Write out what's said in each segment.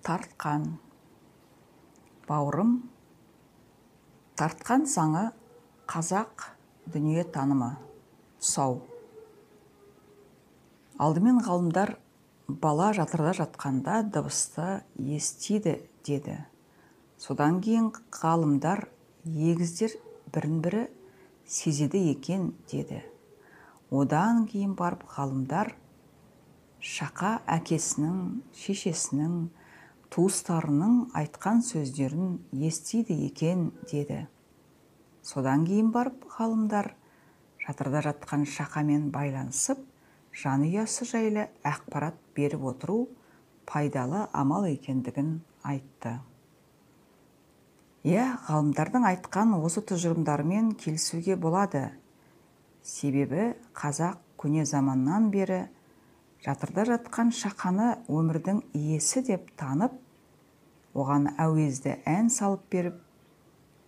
Тартқан. Бауырым, тартқан заңы қазақ дүние танымы, тұсау. Алдымен ғалымдар бала жатырда жатқанда дыбысты естиді деді. Содан кейін ғалымдар егіздер бірін-бірі сезеді екен деді. Одан кейін барып ғалымдар шақа әкесінің, шешесінің, туыстарының айтқан сөздерін естиді екен деді. Содан кейін барып ғалымдар жатырда жатқан шақамен байланысып, жанұясы жайлы ақпарат беріп отыру пайдалы амал екендігін айтты. Иә, ғалымдардың айтқан осы тұжырымдарымен келісуге болады. Себебі қазақ көне заманнан бері жатырда жатқан шақаны өмірдің иесі деп танып, оған әуезді ән салып беріп,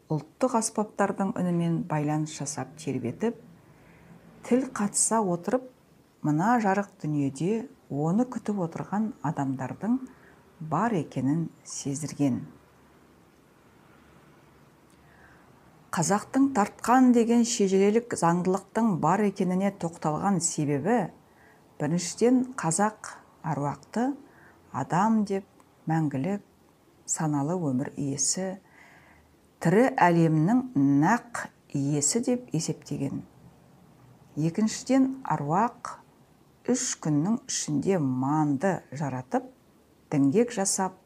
ұлттық аспаптардың үнімен байланыс жасап тербетіп, тіл қатыса отырып, мына жарық дүниеде оны күтіп отырған адамдардың бар екенін сездірген. Қазақтың тартқан деген шежірелік заңдылықтың бар екеніне тоқталған себебі, біріншіден, қазақ аруақты адам деп мәңгілік саналы өмір иесі, тірі әлемнің нақ иесі деп есептеген. Екіншіден, аруақ 3 күннің ішінде манды жаратып, діңгек жасап,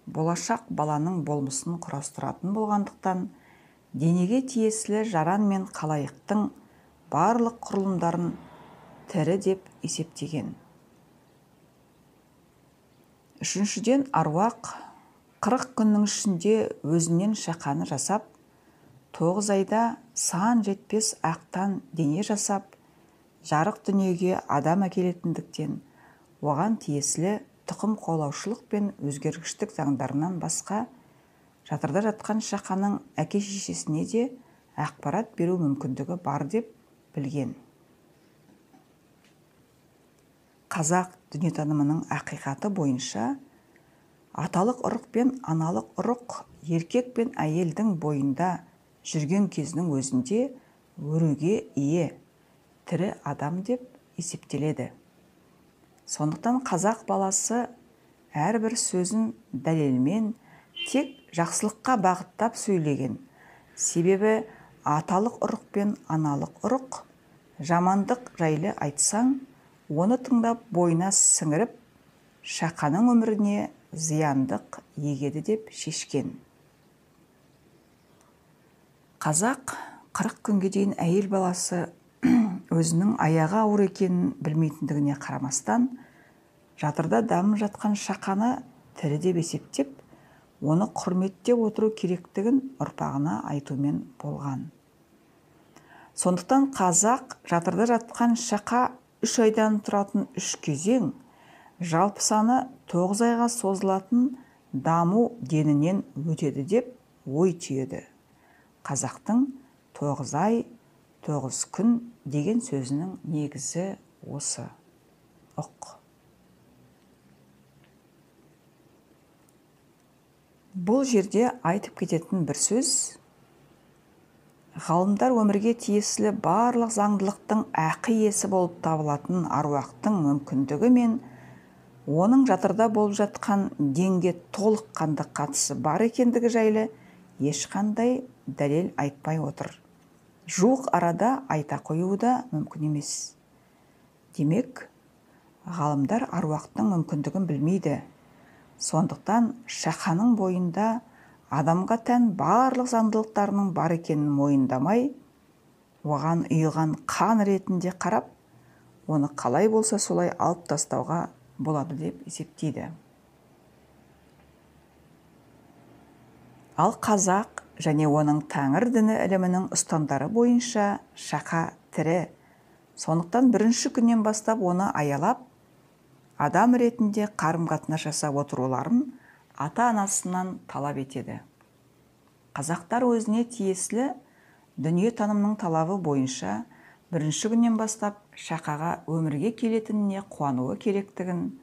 болашақ баланың болмысын құрастыратын болғандықтан, денеге тиесілі жаран мен қалайықтың барлық құрылымдарын тірі деп есептеген. Үшіншіден, аруақ 40 күннің ішінде өзінен шақаны жасап, 9 айда сан жетпес ақтан дене жасап, жарық дүниеге адам әкелетіндіктен, оған тиесілі тұқым қуалаушылық пен өзгергіштік заңдарынан басқа жатырда жатқан шақаның әке-шешесіне де ақпарат беру мүмкіндігі бар деп білген. Қазақ дүниетанымының ақиқаты бойынша аталық ұрық пен аналық ұрық еркек пен әйелдің бойында жүрген кезінің өзінде өруге ие, тірі адам деп есептеледі. Сондықтан қазақ баласы әрбір сөзін дәлелмен тек жақсылыққа бағыттап сөйлеген. Себебі аталық ұрық пен аналық ұрық жамандық жайлы айтсаң, оны тыңдап бойына сіңіріп, шақаның өміріне зияндық егеді деп шешкен. Қазақ 40 күнге дейін әйел баласы өзінің аяғы ауыр екенін білмейтіндігіне қарамастан, жатырда дамып жатқан шақаны тірі деп есептеп, оны құрметтеп отыру керектігін ұрпағына айтумен болған. Сондықтан қазақ жатырда жатқан шақа 3 айдан тұратын 3 кезең, жалпы саны 9 айға созылатын даму денінен өтеді деп ой түйеді. Қазақтың 9 ай, 9 күн деген сөзінің негізі осы. Ұқ. Бұл жерде айтып кететін бір сөз, ғалымдар өмірге тиесілі барлық заңдылықтың ақы иесі болып табылатын аруақтың мүмкіндігі мен оның жатырда болып жатқан денге толыққанды қатысы бар екендігі жайлы ешқандай дәлел айтпай отыр. Жуық арада айта қоюы да мүмкін емес. Демек, ғалымдар аруақтың мүмкіндігін білмейді. Сондықтан шақаның бойында адамға тән барлық заңдылықтарының бар екенін мойындамай, оған ұйыған қан ретінде қарап, оны қалай болса солай алып тастауға болады деп есептейді. Ал қазақ және оның тәңір діні ілімінің ұстамдары бойынша шақа тірі. Сондықтан бірінші күннен бастап оны аялап, адам ретінде қарым-қатынас жасап отыруларын ата-анасынан талап етеді. Қазақтар өзіне тиесілі дүние танымның талабы бойынша бірінші күннен бастап шақаға өмірге келетініне қуануы керектігін,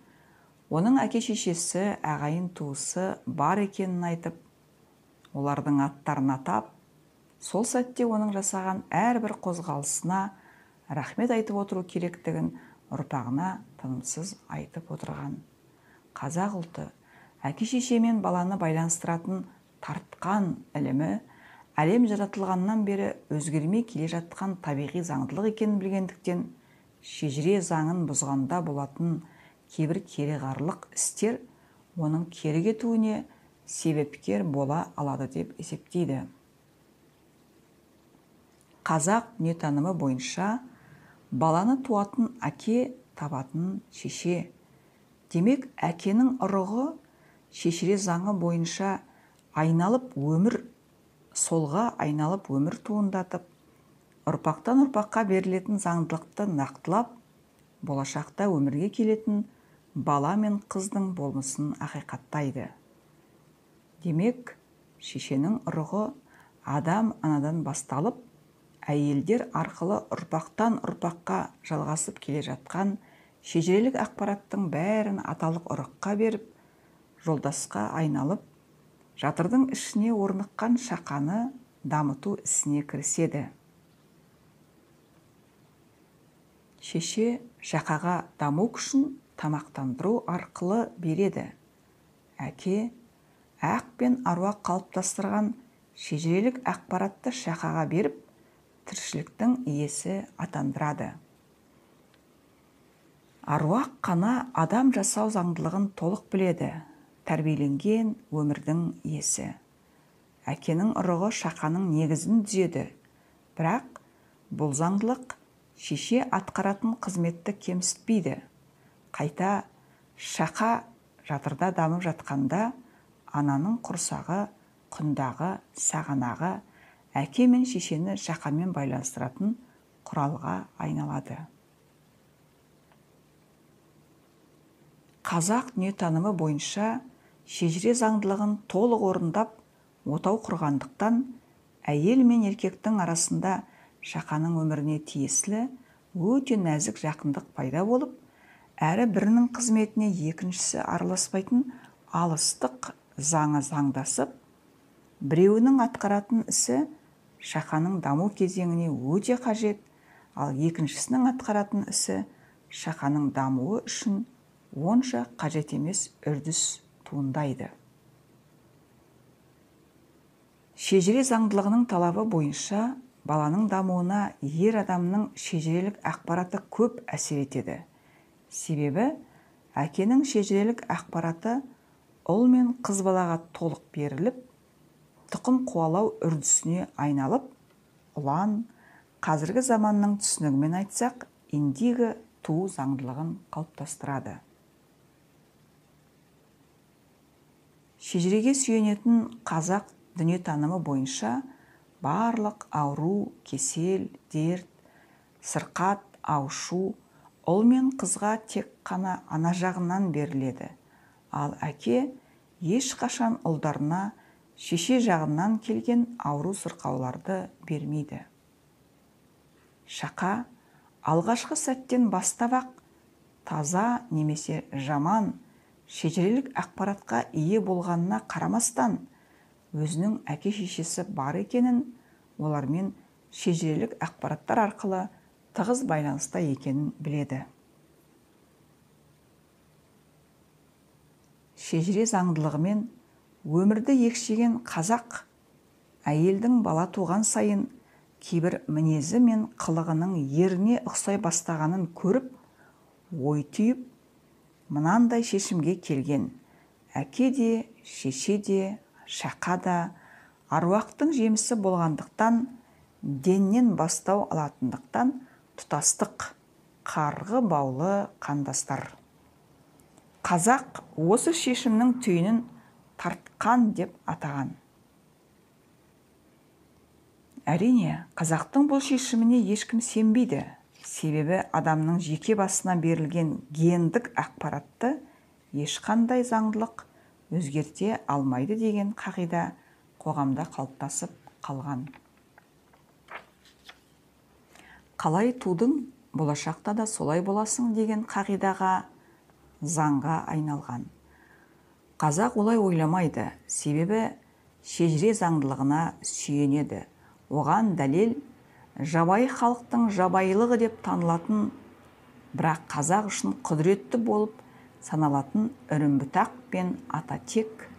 Оның әке-шешесі, ағайын туысы бар екенін айтып, олардың аттарын атап, сол сәтте оның жасаған әрбір қозғалысына рахмет айтып отыру керектігін ұрпағына тынымсыз айтып отырған. Қазақ ұлты әке-шеше мен баланы байланыстыратын тартқан ілімі әлем жаратылғаннан бері өзгермей келе жатқан табиғи заңдылық екенін білгендіктен, шежіре заңын бұзғанда болатын кейбір кереғарлық істер оның кері кетуіне себепкер бола алады деп есептейді. Қазақ дүниетанымы бойынша баланы туатын әке, табатын шеше. Демек, әкенің ұрығы шежіре заңы бойынша айналып өмір, солға айналып өмір туындатып, ұрпақтан ұрпаққа берілетін заңдылықты нақтылап, болашақта өмірге келетін бала мен қыздың болмысын ақиқаттайды. Демек, шешенің ұрығы адам анадан басталып, әйелдер арқылы ұрпақтан ұрпаққа жалғасып келе жатқан шежірелік ақпараттың бәрін аталық ұрыққа беріп, жолдасқа айналып, жатырдың ішіне орныққан шақаны дамыту ісіне кіріседі. Шеше шақаға даму күшін тамақтандыру арқылы береді. Әке ақ пен аруақ қалыптастырған шежірелік ақпаратты шақаға беріп, тіршіліктің иесі атандырады. Аруақ қана адам жасау заңдылығын толық біледі, тәрбиеленген өмірдің иесі. Әкенің ұрығы шақаның негізін түзеді, бірақ бұл заңдылық шеше атқаратын қызметті кемсітпейді. Қайта шақа жатырда дамып жатқанда ананың құрсағы, құндағы, сағанағы әке мен шешені шақамен байланыстыратын құралға айналады. Қазақ дүниетанымы бойынша шежіре заңдылығын толық орындап, отау құрғандықтан әйел мен еркектің арасында шақаның өміріне тиесілі өте нәзік жақындық пайда болып, әрі бірінің қызметіне екіншісі араласпайтын алыстық заңы заңдасып, біреуінің атқаратын ісі шақаның даму кезеңіне өте қажет, ал екіншісінің атқаратын ісі шақаның дамуы үшін онша қажет емес үрдіс туындайды. Шежіре заңдылығының талабы бойынша баланың дамуына ер адамның шежірелік ақпараты көп әсер етеді. Себебі әкенің шежірелік ақпараты ұл мен қыз балаға толық беріліп, тұқым қуалау үрдісіне айналып, ұлан, қазіргі заманның түсінігімен айтсақ, индиго туу заңдылығын қалыптастырады. Шежіреге сүйенетін қазақ дүниетанымы бойынша барлық ауру, кесел, дерт, сырқат, аушу ұл мен қызға тек қана ана жағынан беріледі, ал әке ешқашан ұлдарына шеше жағынан келген ауру сырқауларды бермейді. Шақа алғашқы сәттен бастап-ақ таза немесе жаман шежірелік ақпаратқа ие болғанына қарамастан, өзінің әке-шешесі бар екенін, олармен шежірелік ақпараттар арқылы тығыз байланыста екенін біледі. Шежіре заңдылығымен өмірді екшеген қазақ әйелдің бала туған сайын кейбір мінезі мен қылығының еріне ұқсай бастағанын көріп, ой түйіп, мынандай шешімге келген: әке де, шеше де, шақа да аруақтың жемісі болғандықтан, деннен бастау алатындықтан тұтастық, қарғы баулы қандастар. Қазақ осы шешімнің түйінін тартқан деп атаған. Әрине, қазақтың бұл шешіміне ешкім сенбейді. Себебі адамның жеке басына берілген гендік ақпаратты ешқандай заңдылық өзгерте алмайды деген қағида қоғамда қалыптасып қалған. Қалай тудың, болашақта да солай боласың деген қағидаға заңға айналған. Қазақ олай ойламайды, себебі шежіре заңдылығына сүйенеді. Оған дәлел жабайы халықтың жабайылығы деп танылатын, бірақ қазақ үшін құдіретті болып саналатын үрімбұтақ пен ататек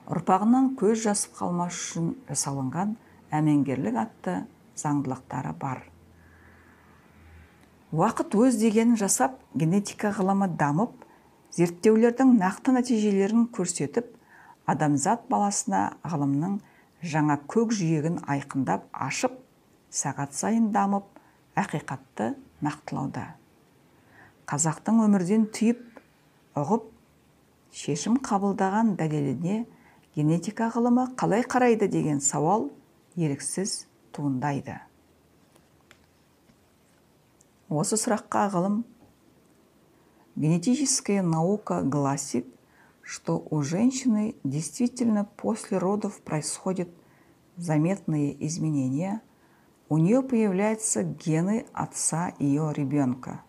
ұрпағынан көз жазып қалмас үшін жасалынған әмеңгерлік атты заңдылықтары бар. Уақыт өз дегенін жасап, генетика ғылымы дамып, зерттеулердің нақты нәтижелерін көрсетіп, адамзат баласына ғылымның жаңа көк жүйегін айқындап ашып, сағат сайын дамып, ақиқатты нақтылауда. Қазақтың өмірден түйіп, ұғып, шешім қабылдаған дәлеліне генетика ғылымы қалай қарайды деген сауал еріксіз туындайды. Осы сұраққа ғылым: генетическая наука гласит, что у женщины действительно после родов происходят заметные изменения, у нее появляются гены отца ее ребенка.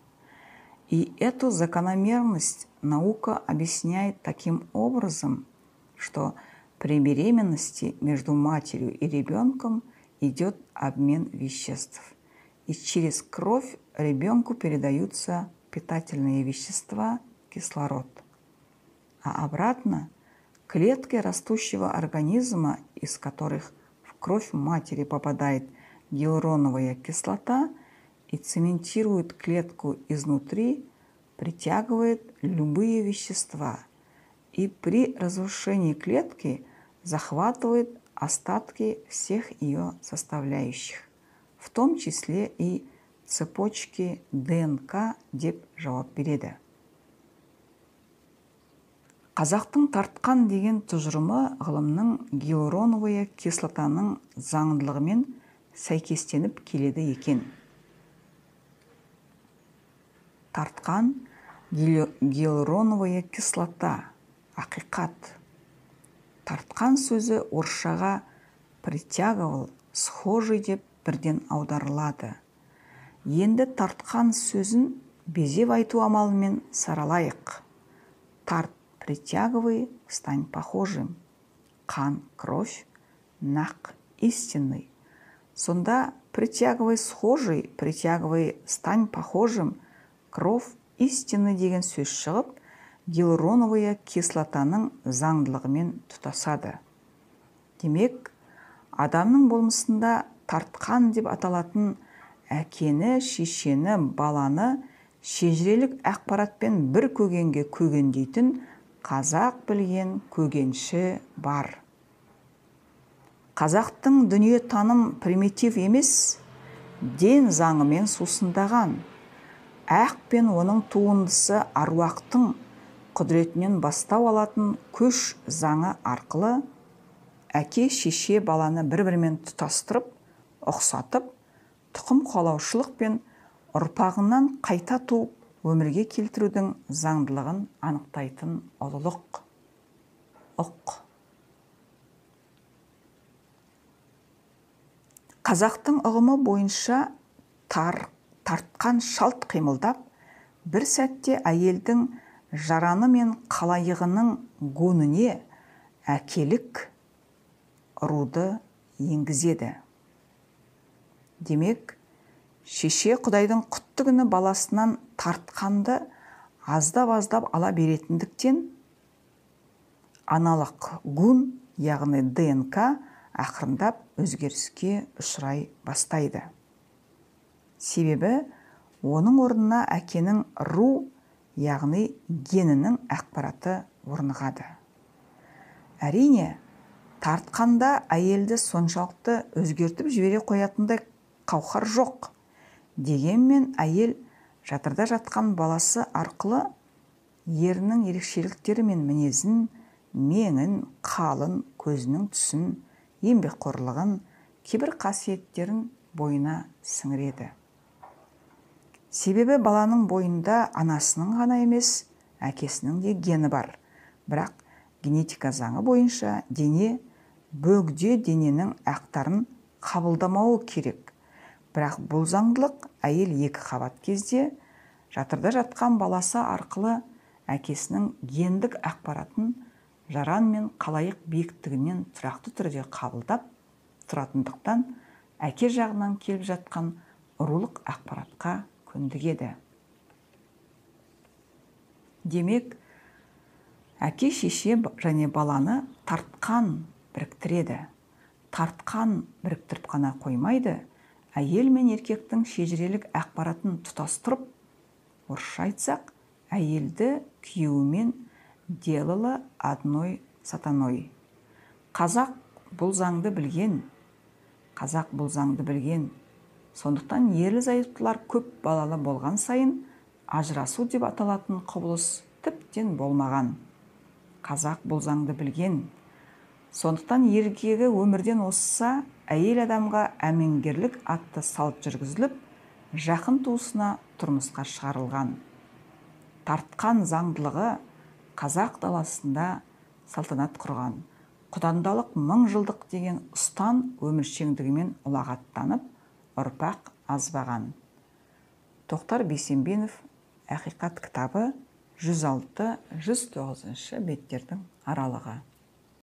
И эту закономерность наука объясняет таким образом, что при беременности между матерью и ребенком идет обмен веществ, и через кровь ребенку передаются питательные вещества, кислород. А обратно клетки растущего организма, из которых в кровь матери попадает гиалуроновая кислота и цементирует клетку изнутри, притягивает любые вещества и при разрушении клетки захватывает остатки всех ее составляющих, в том числе и цепочки ДНК, деп жауап береді. Қазақтың тартқан деген тұжырымы ғылымның гиалуроновая кислотаның заңдылығымен сәйкестеніп келеді екен. Тартқан гиалуроновая кислота, ақиқат. Тартқан сөзі орысшаға притягивал, схожий деп бірден аударылады. Енді тартқан сөзін безеп айту амалымен саралайық. Тарт, притягивай, стань похожим. Қан, кровь, нақ, истинный. Сонда притягивай схожий, притягивай, стань похожим, кровь, истинный деген сөз шығып, гиалуроновая кислотаның заңдылығымен тұтасады. Демек, адамның болмысында тартқан деп аталатын әкені, шешені, баланы шежірелік ақпаратпен бір көгенге көгендейтін қазақ білген көгенші бар. Қазақтың дүниетаным примитив емес, ден заңымен сусындаған. Ақ пен оның туындысы аруақтың құдіретінен бастау алатын күш заңы арқылы әке, шеше, баланы бір-бірімен тұтастырып, ұқсатып, тұқым қуалаушылық пен ұрпағынан қайта туып өмірге келтірудің заңдылығын анықтайтын ұлылық. Ұқ. Қазақтың ұғымы бойынша тартқан шалт қимылдап, бір сәтте әйелдің жараны мен қалайығының гоніне әкелік руды енгізеді. Демек, шеше Құдайдың құтты күні баласынан тартқанды аздап-аздап ала беретіндіктен, аналық гун, яғни ДНК, ақырындап өзгеріске ұшырай бастайды. Себебі оның орнына әкенің ру, яғни генінің ақпараты орнығады. Әрине, тартқанда әйелді соншалықты өзгертіп жібере қоятындай қауқар жоқ. Дегенмен әйел жатырда жатқан баласы арқылы ерінің ерекшеліктері мен мінезін, меңін, қалын, көзінің түсін, еңбекқорлығын, кейбір қасиеттерін бойына сіңіреді. Себебі баланың бойында анасының ғана емес, әкесінің де гені бар. Бірақ генетика заңы бойынша дене бөгде дененің ақтарын қабылдамауы керек. Бірақ бұл заңдылық әйел екі қабат кезде жатырда жатқан баласы арқылы әкесінің гендік ақпаратын жаран мен қалайық биіктігінен тұрақты түрде қабылдап тұратындықтан, әке жағынан келіп жатқан рулық ақпаратқа көндігеді. Демек, әке шеше және баланы тартқан біріктіреді. Тартқан біріктіріп қана қоймайды, әйел мен еркектің шежірелік ақпаратын тұтастырып, орысша айтсақ, әйелді күйеуімен делала одной сатаной. Қазақ бұл заңды білген. Қазақ бұл заңды білген. Сондықтан ерлі зайыптылар көп балалы болған сайын ажырасу деп аталатын құбылыс тіптен болмаған. Қазақ бұл заңды білген. Сондықтан еркегі өмірден озса, әйел адамға әмеңгерлік атты салт жүргізіліп, жақын туысына тұрмысқа шығарылған. Тартқан заңдылығы қазақ даласында салтанат құрған. Құдандалық мың жылдық деген ұстан өміршеңдігімен ұлағаттанып, ұрпақ азбаған. Тоқтар Бейсенбинов, Ақиқат кітабы, 106-109 беттердің аралығы.